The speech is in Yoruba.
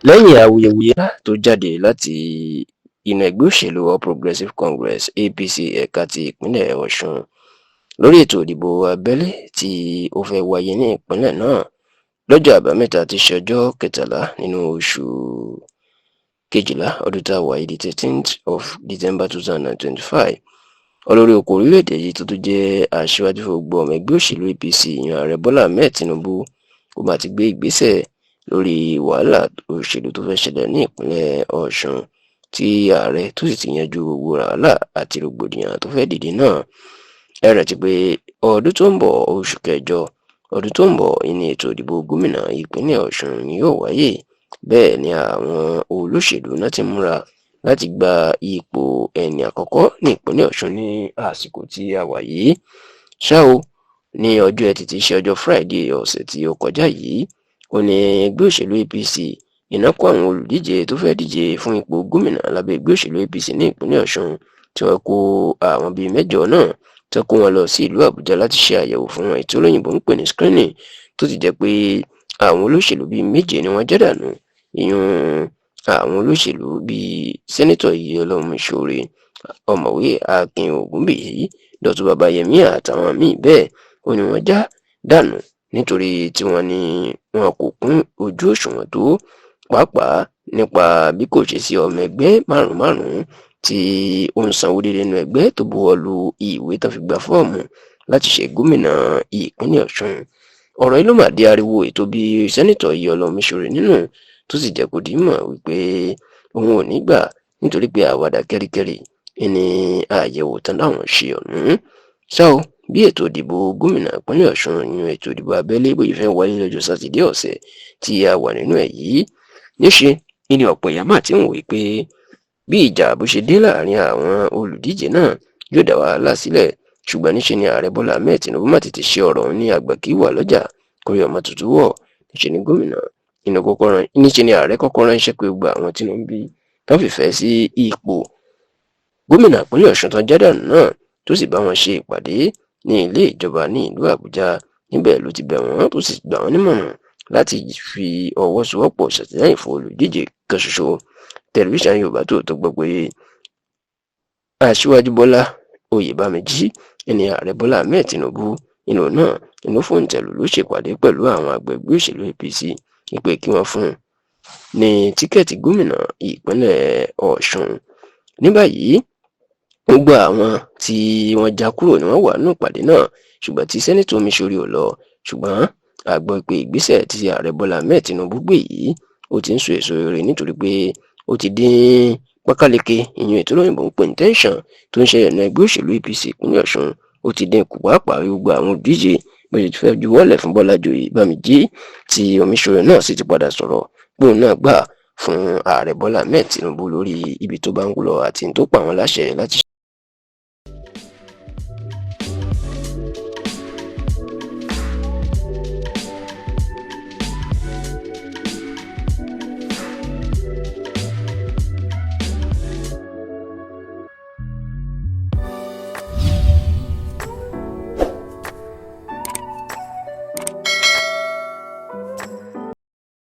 Lẹ́yìn awuyewuye ńlá tó jáde láti inú ẹgbẹ́ òṣèlú All Progressives Congress, APC, ẹ̀ka ti ìpínlẹ̀ Ọ̀ṣun lórí ètò ìdìbò abẹ́lé tí ó fẹ́ wáyé ní ìpínlẹ̀ náà lọ́jọ́ Àbámẹ́ta tí í ṣe ọjọ́ 13 nínú oṣù kejìlá ọdún tá a wà yìí, the 13th of December 2025, olórí oko orílẹ̀-èdè yìí tó tún jẹ́ aṣíwájú fún gbogbo ọmọ ẹgbẹ́ òṣèlú APC, ìyẹn Ààrẹ Bọ́lá Ahmed Tinubu, ó máa ti gbé ìgbésẹ̀ lórí wàhálà òṣèlú tó fẹ́ ṣẹlẹ̀ ní ìpínlẹ̀ Ọ̀ṣun, tí ààrẹ tó sì ti yanjú gbogbo wàhálà àti rògbòdìyàn tó fẹ́ dìde náà. Ẹ rántí pé ọdún tó ń bọ̀, oṣù kẹjọ ọdún tó ń bọ̀ ní ètò ìdìbò gómìnà ìpínlẹ̀ Ọ̀ṣun ni yóò wáyé. Bẹ́ẹ̀ ni àwọn olóṣèlú náà ti múra láti gba ipò ẹni àkọ́kọ́ ní ìpínlẹ̀ Ọ̀ṣun ní àsìkò tí a wà yìí. Ṣá o, ní ọjọ́ Ẹtì tí í ṣe ọjọ́ Friday ọ̀sẹ̀ tí ó kọjá yìí, ó ní ẹgbẹ́ òṣèlú APC iná kó àwọn olùdíje tó fẹ́ díje fún ipò gómìnà lábẹ́ ẹgbẹ́ òṣèlú APC ní ìpínlẹ̀ Ọ̀ṣun, tí wọ́n kó àwọn bíi mẹ́jọ náà, tó kó wọn lọ sí ìlú Àbújá láti ṣe àyẹ̀wò fún wọn, ètò olóyìnbó ń pè ní screening, tó ti jẹ́ pé àwọn olóṣèlú bíi méje ni wọ́n jẹ́ dànù, ìyún àwọn olóṣèlú bíi Senator Iyiola Omisore, Ọ̀mọ̀wé Akin Ògúnbíyì, Dọ̀tun Babayẹmí àtàwọn míì bẹ́ẹ̀, ó ní wọ́n já dànù nítorí tí wọ́n ní wọn kò kún ojú òṣùwọ̀n tó, pàápàá nípa bí kò ṣe sí ọmọ ẹgbẹ́ márùn márùn tí ó ń sanwó déédéé nínú ẹgbẹ́ tó buwọ́ lu ìwé tó fi gba fọ́ọ̀mù láti ṣe gómìnà ìpínlẹ̀ Ọ̀ṣun. Ọ̀rọ̀ yìí ló mà di ariwo ètò bí Senator Iyiola Omisore nínú, tó sì jẹ́ kó di mọ̀ wípé òun ò ní gbà, nítorí pé àwàdà kẹ́ríkẹ́rí ní àyẹ̀wò tán láwọn ṣe ọ̀hún. Ṣá o, bí ètò ìdìbò gómìnà ìpínlẹ̀ Ọ̀ṣun yan ètò ìdìbò abẹ́lé bóyá fẹ́ wáyé lọ́jọ́ Sátidé ọ̀sẹ̀ tí a wà nínú ẹ̀ yìí, níṣe ní ọ̀pọ̀ èèyàn mà ti ń wòye pé bí ìjà bó ṣe dé láàrin àwọn olùdíje náà yóò dá wàhálà sílẹ̀. Ṣùgbọ́n níṣe ni Ààrẹ Bọ́lá Ahmed Tinubu má tètè ṣe ọ̀rọ̀ ọ̀hún ní àgbà kí wà lọ́jà kórí ọmọ tuntun wọ̀. Níṣe ni gómìnà inú kọ́kọ́ rán, níṣe ni ààrẹ kọ́kọ́ ránṣẹ́ pé gbogbo àwọn tí ń bí tán fìfẹ́ sí ipò gómìnà ìpínlẹ̀ Ọ̀ṣun tán jádànù náà, tó sì bá wọn ṣe ìpàdé ní ilé ìjọba ní ìlú Àbújá. Níbẹ̀ ló ti bẹ̀ wọ́n, tó sì gbà wọ́n nímọ̀ràn láti fi ọwọ́ sowọ́pọ̀ ṣàtìlẹ́yìn fún olùdíje kan ṣoṣo. Tẹlifíṣàn Yorùbá Tòótọ́ gbọ́ pé Aṣíwájú Bọ́lá Oyèbámijí ẹni Ààrẹ Bọ́lá Ahmed Tinubu inú náà inú fòǹtẹ̀lù ló ṣèpàdé pẹ̀lú àwọn àgbẹ̀gbẹ́ òṣèlú APC ìpè kí wọ́n fún un ní tíkẹ́ẹ̀tì gómìnà ìpínlẹ̀ Ọ̀ṣun. Ní báyìí, gbogbo àwọn tí wọ́n já kúrò ni wọ́n wà nínú ìpàdé náà, ṣùgbọ́n tí Senator Omisore ò lọ. Ṣùgbọ́n a gbọ́ pé ìgbésẹ̀ tí Ààrẹ Bọ́lá Ahmed Tinubu gbé yìí, ó ti ń so èso rere, nítorí pé ó ti dín pákáleke, ìyẹn ètò olóyìnbó ń pè ní tension tó ń ṣẹlẹ̀ ní ẹgbẹ́ òṣèlú APC ìpínlẹ̀ Ọ̀ṣun, ó ti dín kù, pàápàá gbogbo àwọn olùdíje bó ṣe fẹ́ juwọ́lẹ̀ fún Bọ́lá Joyè Bámijí, tí Omisore náà sì ti padà sọ̀rọ̀ pé òun náà gbà fún Ààrẹ Bọ́lá Ahmed Tinubu lórí ibi tó bá ń lọ àti tó pa àwọn láṣẹ láti